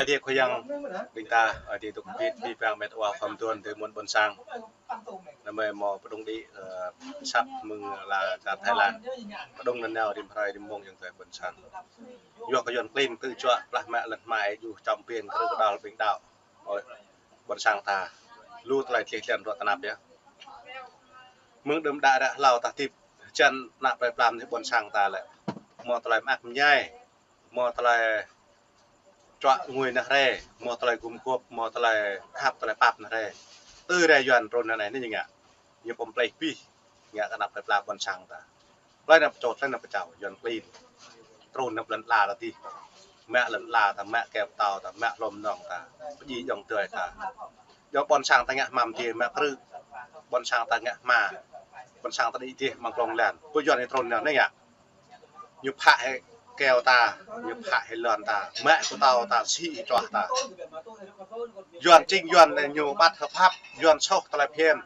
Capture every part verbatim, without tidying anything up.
Ih Khua Yang ƀing ta, ơ, ti dŏ pit, pit pang met wa khom tuan tơ mơ̆n ƀôn sang. Anăm mơ̆ pơdŏng đĭ, ơ, sat mơ̆ng la čar Thái Lan. Pơdŏng nanao rĭm hrơi rĭm mông Yang tơ ƀôn sang. Yua kơ Yuan klin tơ čuă plah mă lŏn hmai juh čăm piêng kơ kơdal ƀing đaŏ. Ơ, ƀôn sang ta. Lu tơlơi tlih tlen ruă tơnap yơh. Mơ̆ng đưm đă ră hlâo ta tip, čan ană plơi pla mơ̆n ƀôn sang ta lĕ. Hmâo tơlơi mơak mơñai. Hmâo tơlơi čuă ngui neh rê, hmâo tơlơi gum gôp, hmâo tơlơi khăp, tơlơi pap neh rê. Tơ rê Yuan trŭn neh anai ñu ngă. Ñu pơm plei pih, ngă kơ ană plơi pla ƀôn sang ta. Plei ană pơčô, plei ană pơčô, Yuan klin. Trŭn neh lŏn ala ta tih. Mă lŏn ala ta, mă kơyâo pơtâo ta, mă hlô mơnơ̆ng ta. Pơdjai ayŏng adơi ta. Yua ƀôn sang ta ngă hmam tih, mă krư̆. Ƀôn sang ta ngă hma. Ƀôn sang ta đĭ tih mơ̆ng klông lan. Pơ Yuan ñu trŭn neh anai ngă. Ñu phă hĭ kơyâo ta, ñu phă hĭ lŏn ta, mă pơtâo ta, sĭ hĭ čuah ta. Yuan čing Yuan anai ñu bất hợp pháp, Yuan soh tơlơi phiăn.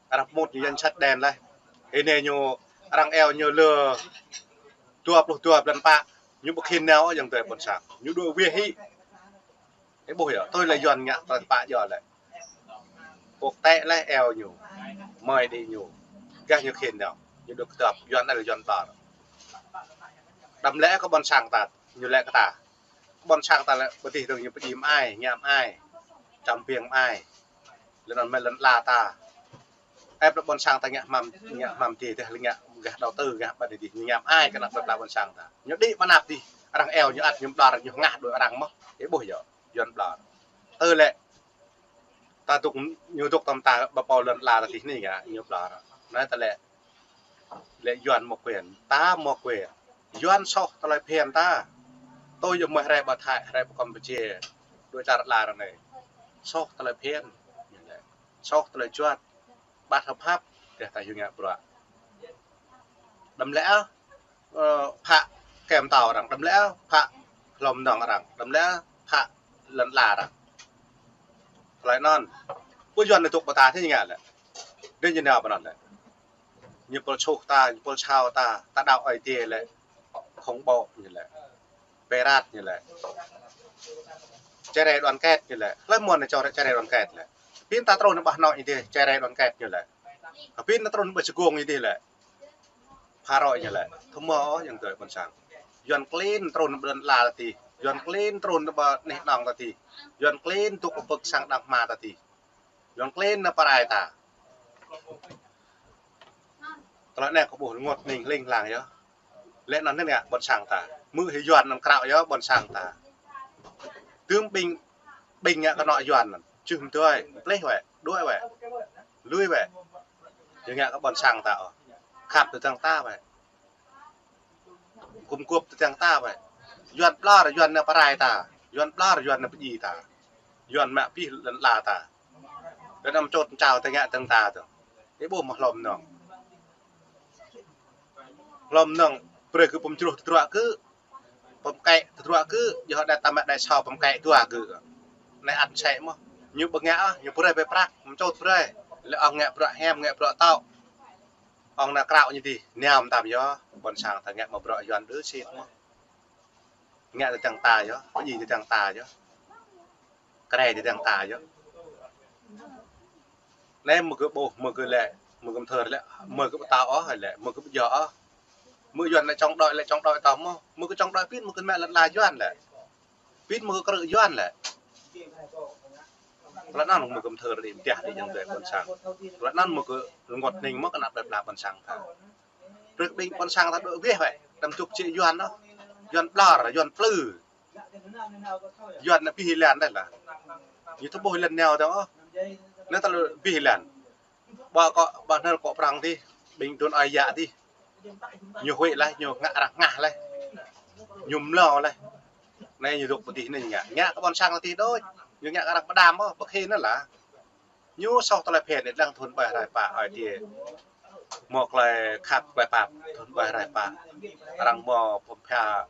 Arăng pơmŭt ñu danh sách đen laih. Hĭ anai ñu arăng iâu ñu lơ dua pluh dua blan pă, ñu ƀu khĭn nao ayŏng adơi ƀôn sang. Ñu đuaĭ wơ̆t hĭ. Ih ƀuh yơh, tui lĕ Yuan ngă tơlơi tơpă yơh lĕ. Quốc tế laih iâu ñu, mơi đĭ ñu, gah ñu khĭn nao, ñu đuaĭ kơdŏp, Yuan anai lĕ Yuan ƀlŏr. Đăm lĕ kơ ƀôn sang ta, ñu lĕ kơ ta. Ƀôn sang ta lĕ pơdih dơ̆ng ñu pơdjai mơai, ngă mơai, čăm piêng mơai. Lĕ anŭn mơ̆ lŏn ala ta. Ĕp lĕ ƀôn sang ta ngă hmam, ngă hmam tih, tih lĕ ngă gah đầu tư, gah ƀăn tih, ñu ngă mơai kơ ană plơi pla ƀôn sang ta. Ñu đĭ mơnap tih, arăng iâu ñu ăt ñu ƀlŏr, ñu hơngah đuaĭ arăng mơ̆n. Ih ƀuh yơh. Yuan ƀlŏr. Tơ lĕ ta dŏ, ñu dŏ tơm ta ƀơi pô lŏn ala ta tih anai ngă, ñu ƀlŏr. Anai tơ lĕ, lĕ Yuan mă quyền, ta mă quyền. Yuan soh tơlơi phiăn ta. Tui yơh mơ̆ hrơi ƀơi Thái, hrơi ƀơi Campuchia, đuaĭ čar ala ră anai. Soh tơlơi phiăn. Soh tơlơi juăt. Bất hợp pháp, tơdah ta hiu ngă bruă. Đăm lĕ, ơ, phă kơyâo pơtâo arăng, đăm lĕ, phă hlô mơnơ̆ng arăng, đăm lĕ, phă lŏn ala arăng. Tơlơi anŭn. Pô Yuan anai dŏ ƀơi ta tih ñu ngă lĕ. Đĭ ñu nao ƀơi anŭn lĕ. Ñu pơl suh ta, ñu pơl sao ta, ta đaŏ Ơi Adai lĕ. Khủng bố ñu lĕ. Pơrăt ñu lĕ. Chia rẽ đoàn kết ñu lĕ. Hlơi mơ̆n anai chia rẽ, chia rẽ đoàn kết lĕ. Pin ta trŭn ƀơi anŏ ñu tih, chia rẽ đoàn kết ñu lĕ. Pin ta trŭn ƀơi sơgung ñu tih lĕ. Phara ñu lĕ. Thâo mơ̆ ayŏng adơi ƀôn sang. Yuan klin trŭn ƀơi lŏn ala ta tih. Yuan klin trŭn ƀơi anih anŏng ta tih. Yuan klin dŏ pơ pơ̆k sang đah hma ta tih. Yuan klin nao pơrai ta. Tơlơi anai kâo ƀuh rơngot hning hling hlang yơh. Lĕ anŭn anai ngă ƀôn sang ta. Hmư̆ hĭ Yuan anŭn krao yơh ƀôn sang ta. Tơm ƀing, ƀing ngă kơnŏ Yuan anŭn. Čih mơ̆ng tui, plih wơ̆t, đuaĭ wơ̆t. Lui wơ̆t. Yua ngă kơ ƀôn sang ta ôh. Khăp tơdang ta wơ̆t. Gum gôp tơdang ta wơ̆t. Yuan ƀlŏr, Yuan nao pơrai ta. Yuan ƀlŏr, Yuan nao pơdjai ta. Yuan mă pih lŏn ala ta. Lĕ anăm čŏt čao tơngă tơng ta tơ̆ng. Ih ƀuh mơ̆ hlô mơnơ̆ng. Hlô mơnơ̆ng, brơi kơ pơm jruh tơdruă kơ. Pơm kĕ tơdruă kơ, yơh đa ta mă đa sao pơm kĕ dua kơ. Anai ăt sĕ mơ̆. Ñu ƀu ngă ôh, ñu brơi bĕ prăk, mơ̆ čŏt brơi. Lĕ ŏng ngă bruă hiam, ngă bruă tŏ. Ŏng nao krao ñu tih, niam tam yơh, ƀôn sang ta ngă mă bruă Yuan đơ sĭt mơ̆. Ngă tơdang ta yơh, pơdjai tơdang ta yơh. Krê tơdang ta yơh. Anai mơ̆ kơ ƀuh, mơ̆ kơ lĕ, mơ̆ kơ mơthơr lĕ, mơ̆ kơ pơtao ôh lĕ, mơ̆ kơ pơjŏ ôh. Mơ̆ Yuan lĕ chống đối, lĕ chống đối tơm mơ̆. Mơ̆ kơ chống đối pit, mơ̆ kơ mă lŏn ala Yuan lĕ. Pit mơ̆ kơ krư̆ Yuan lĕ. Tơlơi anŭn mơ̆ kơ mơthơr đĭ mơtiah đĭ ayŏng adơi ƀôn sang. Tơlơi anŭn mơ̆ kơ rơngot hning mơ̆ kơ ană plơi pla ƀôn sang ta. Rơ̆k ƀing ƀôn sang ta đuaĭ wơ̆t, đăm dŏ čih Yuan ôh. Yuan ƀlŏr, Yuan plư. Yuan anai pih lŏn đôč lah. Ñu thâo ƀuh lŏn nao dơ̆ng ôh. Anai ta lui pih lŏn. Ƀă kơ, ƀă hnal kơ prang tih, ƀing đôn ơi yă tih. Ñu huĭ laih, ñu ngă arăng hơngah laih. Ñu mlâo laih. Anai ñu dŏ pơ tih anai ñu ngă. Ngă kơ ƀôn sang tih đôč. Ñu ngă kơ arăng pơđam ôh, pơkhĭn anŭn lah. Ñu soh tơlơi phiăn anai lăng thun ƀai rai pă, Ơi Adai. Mơ̆ tơlơi khăp tơlơi pap, thun ƀai rai pă. Arăng mơ̆ pơm phia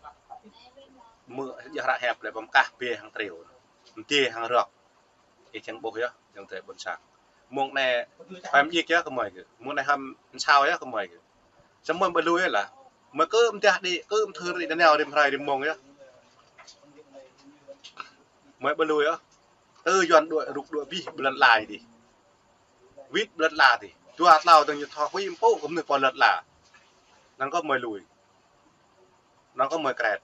mơ̆ yơh ră hiăp lĕ pơm kah bê hăng triu. Mơdê hăng rơ̆k. Ih čang ƀuh yơh, ayŏng adơi ƀôn sang. Mơ̆ng anai hăm djik yơh kơ mơi kơ. Mơ̆ng anai hăm sao yơh kơ mơi kơ. Samơ̆ mơi ƀu lui yơh lah. Mơi kơ mơtiah đĭ, kơ mơthơr đĭ nanao rĭm hrơi rĭm mông yơh. Mơi ƀu lui ôh. Tơ Yuan đuaĭ rŭk đuaĭ abih ƀơi lŏn ala adih. Wĭt ƀơi lŏn ala adih. Dua tlâo tơ̆ng ñu thâo huĭ mpŭ kơ mơnuih pơ lŏn ala. Anŭn kơ mơi lui. Anŭn kơ mơi kret.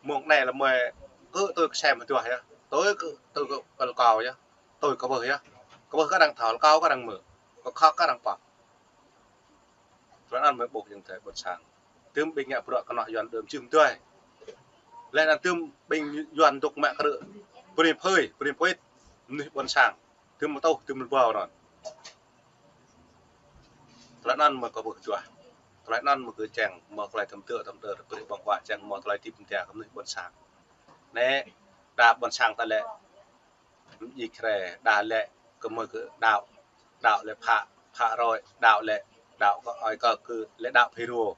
Mơ̆ng anai lĕ mơi kơ tui kơsem hơduah yơh. Tui kơ, tui kơ, kơ rơkâo yơh. Tui kơ ƀuh yơh. Kơ ƀuh kơ arăng thâo, rơkâo kơ arăng hmư̆. Kơ khŏk kơ arăng pŏk. Tui anŭn mơi ƀuh ayŏng adơi ƀôn sang. Tơm ƀing ngă bruă kơnŏ Yuan đưm čưm tui. Lĕ anŭn tơm ƀing Yuan dŏ mă krư̆. Brơi phơi, brơi phơi. Mơnuih ƀôn sang. Tơm mơtuh, tơm rơbâo anŭn. Tơlơi anŭn mơi kơ ƀuh hơduah. Tơlơi anŭn mơi kơ čang, mơ̆ tơlơi tơm tơ̆, tơm tơ̆, brơi ƀơ̆ng huă čang, mơ̆ tơlơi tĭp mơtia kơ mơnuih ƀôn sang. Anai, đa ƀôn sang ta lĕ, mơjĭ kre, đa lĕ, kơ mơi kơ đaŏ, đaŏ lĕ phă, phă rơi, đaŏ lĕ, đaŏ kơ ơi kơ kơ lĕ đaŏ Phêrô.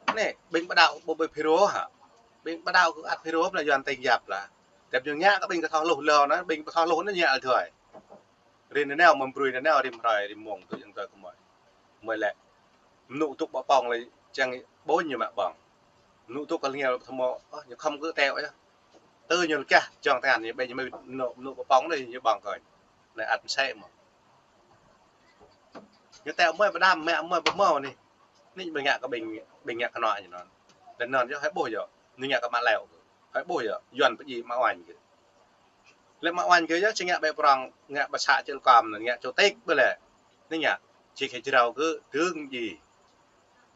Anai, ƀing ƀu đaŏ ƀu ƀơi Phêrô hă? Ƀing ƀu đaŏ kơ ăt Phêrô lĕ Yuan tơ̆ng yap lah. Tơp ñu ngă kơ ƀing kơ thâo hluh lơ anŭn, ƀing kơ thâo hluh anŭn ngă lơ thơi. Rin nanao mơ̆n brơi nanao rim hrơi rim mông tui ayŏng adơi kơ mơi. Mơi lĕ. Mơnŭ tŭk ƀă pŏng lĕ čang ƀôñ ñu mă ƀơ̆ng. Mơnŭ tŭk kơ lơngel thâo mơ̆, ơ, ñu khŏm kơ teo yơh. Tơ ñu lơkah jŏng tơngan ñu ƀĕ ñu mơnŭ, mơnŭ ƀă pŏng anai ñu ƀơ̆ng kơ. Anai ăt mơsĕ mơ̆n. Ñu teo mơi ƀơđam, mă mơi ƀơmâo anai. Anai ƀing ngă kơ ƀing, ƀing ngă kơnŏ ñu anŭn. Tơ anŭn yơh hơi ƀuh yơh. Ñu ngă kơ mă leo. Hơi ƀuh yơh. Yuan pơjing mă uañ kơ. Lĕ mă uañ kơ yơh, či ngă ƀĕ prŏng, ngă ƀă să čil kơm, ngă čô tĕk ƀơi lĕ. Anai ngă, či kơ jrao kơ, tơ̆ng ji.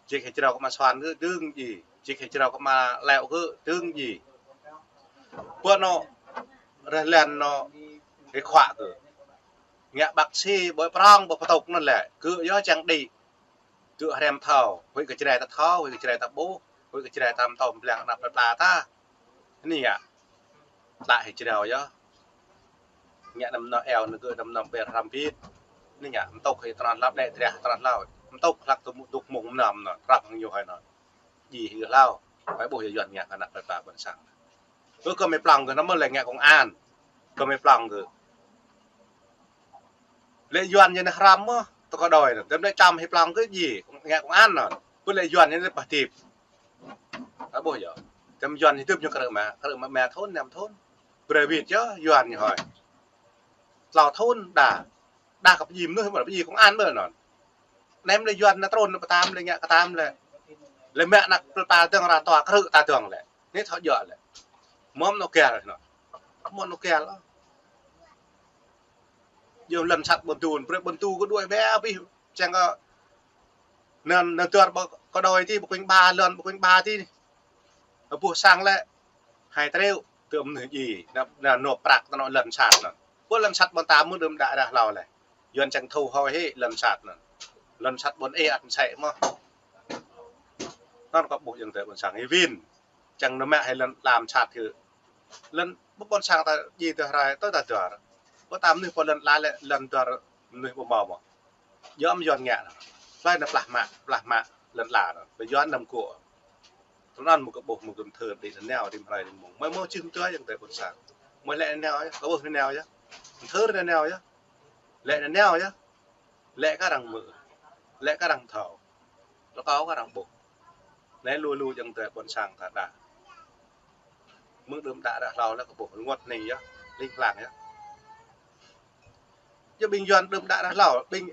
Či kơ jrao kơ mă suan kơ, tơ̆ng ji. Či kơ jrao kơ mă leo kơ, tơ̆ng ji. Ƀơi anŭn, rơh lăn anŭn, kơ khua kơ. Ngă bác sĩ, ƀơi prŏng, ƀơi pơtŭk anŭn lĕ. Kơ yơh čang đĭ. Tŭ hrăm thâo, huĭ kơ Jrai ta thâo, huĭ kơ Jrai ta ƀuh, huĭ kơ Jrai ta mơtô mơblang anăp plơi pla ta. Anai ngă. Tlă hĭ Jrai yơh. Ngă anăm nao eo, nao gơ̆ anăm nao ƀer hrăm bit. Anai ngă, mơtŭk hĭ tơnăn hlăp đĕ, triah tơnăn hlăp. Mơtŭk hlăk tŭ mŭ-, dŭk mông mơnam anŭn, rap hăng ñu hơi anŭn. Ji hĭ hlâo. Hơi ƀuh yơh Yuan ngă kơ anăp plơi pla ƀôn sang. Kơ kơ mơi plăng kơ anăm mơ̆ lĕ ngă công an. Kơ mơi plăng kơ. Lĕ Yuan ñu anai hrăm mơ̆, tơ kơ đôi anŭn. Tơm lĕ čăm hĭ plăng kơ ji, ngă công an anŭn. Kơ lĕ Yuan ñu anai pơtip. Hơi ƀuh yơh. Tơm Yuan hơdip ñu krư̆ mă, krư̆ mă mă thŭn, năm thŭn. Brơi wĭt yơh, Yuan ñu hơi. Tlâo thŭn đa. Đa kơ pơjing mơnuih mơ̆, pơjing công an mơ̆ anŭn. Anai mơ̆ lĕ Yuan anai trŭn anai pơtam lĕ ngă kơ tam lĕ. Lĕ mă anăp plơi pla dơ̆ng ra tua krư̆ ta dơ̆ng lĕ. Anai thâo djơ̆ lĕ. Mơ̆m anŭn kial anŭn. Mơ̆m anŭn kial. Yơh lŏn sat ƀôn tun, brơi ƀôn tun kơ đuaĭ ƀĕ abih. Čang kơ anŭn, anŭn tuar ƀơ kơ đôi ti, ƀơ kuing ba, lŏn ƀơ kuing ba ti. Ƀuh sang lĕ. Hai triệu, tơm anŭn ji, anŭn, anŭn nộp prăk tơ anŭn lŏn sat anŭn. Ƀơi lŏn sat ƀôn ta mơ̆ đưm đă rah hlâo lĕ. Yuan čang thu hơi hĭ lŏn sat anŭn. Lŏn sat ƀôn ih ăt mơsĕ mơ̆n. Anŭn kơ ƀuh ayŏng adơi ƀôn sang hĭ wĭn. Čang anŭn mă hĭ lŏn lăm sat hĭ. Lŏn ƀơi ƀôn sang ta ji tơ hrơi tơ ta duar. Ƀơi ta mơnuih pơ lŏn ala lĕ lŏn duar mơnuih ƀu mâo mơ̆n. Yơh mơ̆ Yuan ngă anŭn. Hlơi anŭn plah mă, plah mă lŏn ala anŭn. Ƀơi Yuan anăm kơ. Tui anŭn mơi kơ ƀuh mơi kơ mơthưr đĭ nanao rim hrơi rim mông. Mơi mơ̆ čih tui ayŏng adơi ƀôn sang. Mơi lĕ nanao yơh, kơ ƀuh nanao yơh. Mơthưr nanao yơh. Lĕ nanao yơh. Lĕ kơ arăng hmư̆. Lĕ kơ arăng thâo. Rơkâo kơ arăng ƀuh. Anai lu lu ayŏng adơi ƀôn sang ta đa. Mơ̆ng đưm đă rah hlâo lĕ kơ ƀuh rơngot hning yơh. Ling lang yơh. Yơh ƀing Yuan đưm đă rah hlâo, ƀing,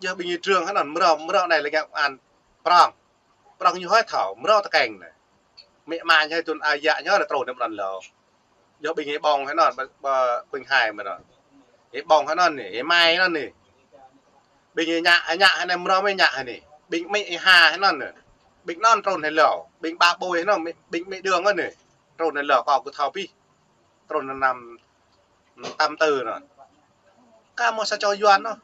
yơh ƀing Yuan trương hơnăn mrâo, mrâo anai lĕ ngă công an prŏng. Prŏng ñu hơi thâo, mrâo tơkeng anai. Mĕ ma ñu hơi tŭn ai yă ñu lĕ trŭn anŭn lâo. Yơh ƀing ih ƀơ̆ng hơnăn, ƀơ, ƀơ Quỳnh Hai mơ̆ anŭn. Ih ƀơ̆ng hơnăn anai, ih mai hơnăn anai. Ƀing ih ñă, ih ñă hơnăn mrâo mơi ñă hơnăn anai. Ƀing mĕ ih ha hơnăn anai. Ƀing anŭn trŭn hơi lâo. Ƀing ba ƀôi hơnăn, ƀing mĕ đường anŭn anai. Trŭn hơi lâo, kâo kơ thâo pih. Trŭn anăm, ưm, tam tư anŭn. Kơ mơ̆ sa čô Yuan anŭn.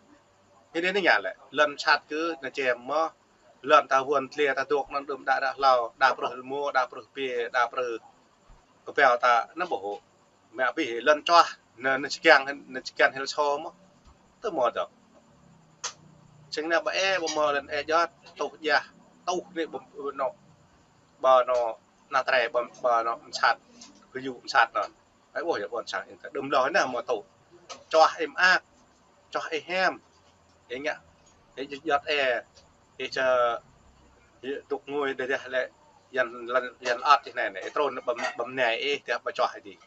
Hĭ anai ngă lĕ. Lŏn sat kơ anŭn čem mơ̆. Lŏn ta wơ̆n tlia ta dŏ anŭn đưm đă rah hlâo. Đa prưh rơmô, đa prưh pia, đa prưh kơpeo ta anŭn ƀuh. Mă abih lŏn čuah, anŭn, anŭn či kiăng, anŭn či kiăng hil so mơ̆. Tơ mơ̆ dŏ. Čang anai ƀơ ê, ƀơ mơ̆ lŏn ê jŏt, tuh jah, tuh anai ƀơ, ƀơ anŭn, ƀơ anŭn, anăp tơrê, ƀơ, ƀơ anŭn mơsat, kơ yŭ mơsat anŭn. Hơi ƀuh yơh ƀôn sang ih ta. Đưm lŏn anai mơ̆ tuh. Čuah ih mơak, čuah ih hiam. Ih ngă, ih jŏt ê, ih čơ, ih dŏ ngui đơđah lĕ, Yuan lŏn, Yuan lŏn ăt ih anai anai, ih trŭn ƀăm, ƀăm anai ih, tơdah ƀu čuah ih dih.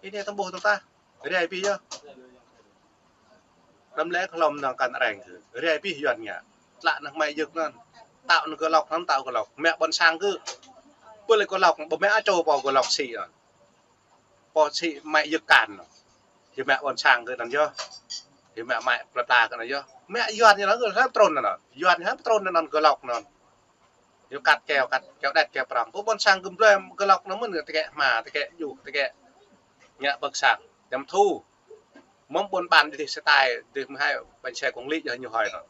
Ih anai tơƀuh tơtah. Rai abih yơh. Đăm lĕ kơ hlŏm nao kăn areng kơ. Rai abih Yuan ngă. Tlă ană hmai yơk anŭn. Tao anŭn kơ lŏk, anŭn tao kơ lŏk. Mă ƀôn sang kơ. Pơ lĕ kơ lŏk, ƀu mă ačô pô kơ lŏk sĭ anŭn. Pô sĭ mă yơk kăn anŭn. Yơh mă ƀôn sang kơ anŭn yơh. Yơh mă mă pla pla kơ anŭn yơh. Mă Yuan ñu anŭn kơ hlăm trôn anŭn. Yuan ñu hlăm trôn anŭn kơ lŏk anŭn. Yơh kăt keo, kăt keo đĕt keo prŏng. Pô ƀôn sang kơ blơi kơ lŏk anŭn mơ̆n tơkĕ hma, tơkĕ juh, tơkĕ ngă pơk sang. Dăm thu. Mơ̆ng ƀôn ƀan dih sơtai, dih mơhai ƀañ sai kông lĭ yơh ñu hơi anŭn.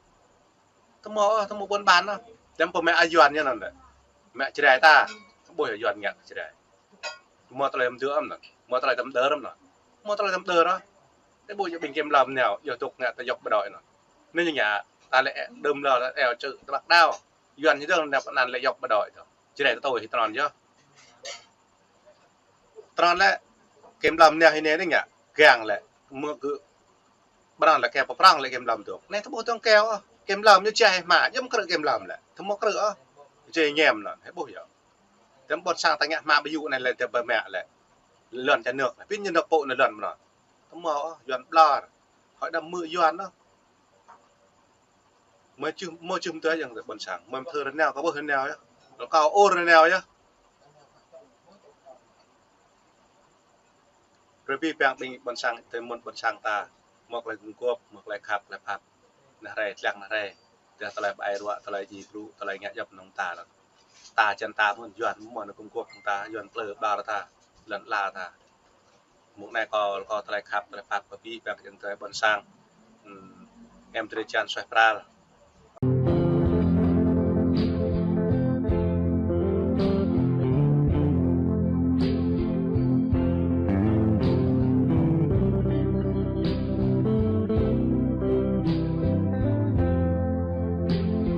Tơmô, tơmô ƀôn ƀan anŭn. Dăm pô mă a Yuan ñu anŭn lĕ. Mă Jrai ta. Ƀuh yơh Yuan ngă Jrai. Mơ̆ tơlơi tăm dơr anŭn. Mơ̆ tơlơi tăm dơr anŭn. Mơ̆ tơlơi tăm dơr anŭn. Tơƀuh yơh ƀing kiểm lâm nao, yơh tŭk ngă tơjŏk bộ đội anŭn. Anai ñu ngă, ta lĕ đơm lơ, ta eo čư̆, ta ƀăk đao. Yuan ñu dơ̆ng nao pơanăn lĕ jŏk bộ đội tơ. Jrai tơtui hĭ tơnăn yơh. Tơnăn lĕ, kiểm lâm nao hĭ anai ngă, gang lĕ, mơ̆ kơ, ƀrăng lĕ keo pơprăng lĕ kiểm lâm tŭk. Anai tơƀuh tơ̆ng keo, kiểm lâm ñu jai hma, jăm krư̆ kiểm lâm lĕ. Tơmô krư̆ ôh. Jai ñem anŭn, hĭ ƀuh yơh. Tơm ƀôn sang ta ngă hma ƀu yŭ anai lĕ tơƀă mă lĕ. Lŏn čar nước, pin ñu nao pô anai lŏn mơnơ̆ng. Tơmô ôh, Yuan ƀlŏr. Hơi đăm mơ̆ Yuan anŭn. Mơ̆ čư̆, mơ̆ čư̆ mơ̆ tui yang ƀôn sang. Mơ̆ thơ rơnao, kơ ƀuh rơnao yơh. Kơ ôr rơnao yơh. Rơbih ƀing ƀing ƀôn sang, tơmŭn ƀôn sang ta. Mơ̆ tơlơi gum gôp, mơ̆ tơlơi khăp, tơlơi phat. Ană rai, tlang ană rai. Tơlơi ƀai ruă, tơlơi ji brŭ, tơlơi ngă djŏp nong ta lăng. Ta čăn ta mơ̆n Yuan, mơ̆ ană gum gôp ta, Yuan plư ƀlŏr ta, lŏn la ta. Mơ̆ng anai kâo, kâo tơlơi khăp, tơlơi phat, pơpĭ, ƀing yang tơlơi ƀôn sang. Hmm, em tơlơi čan suaih pral.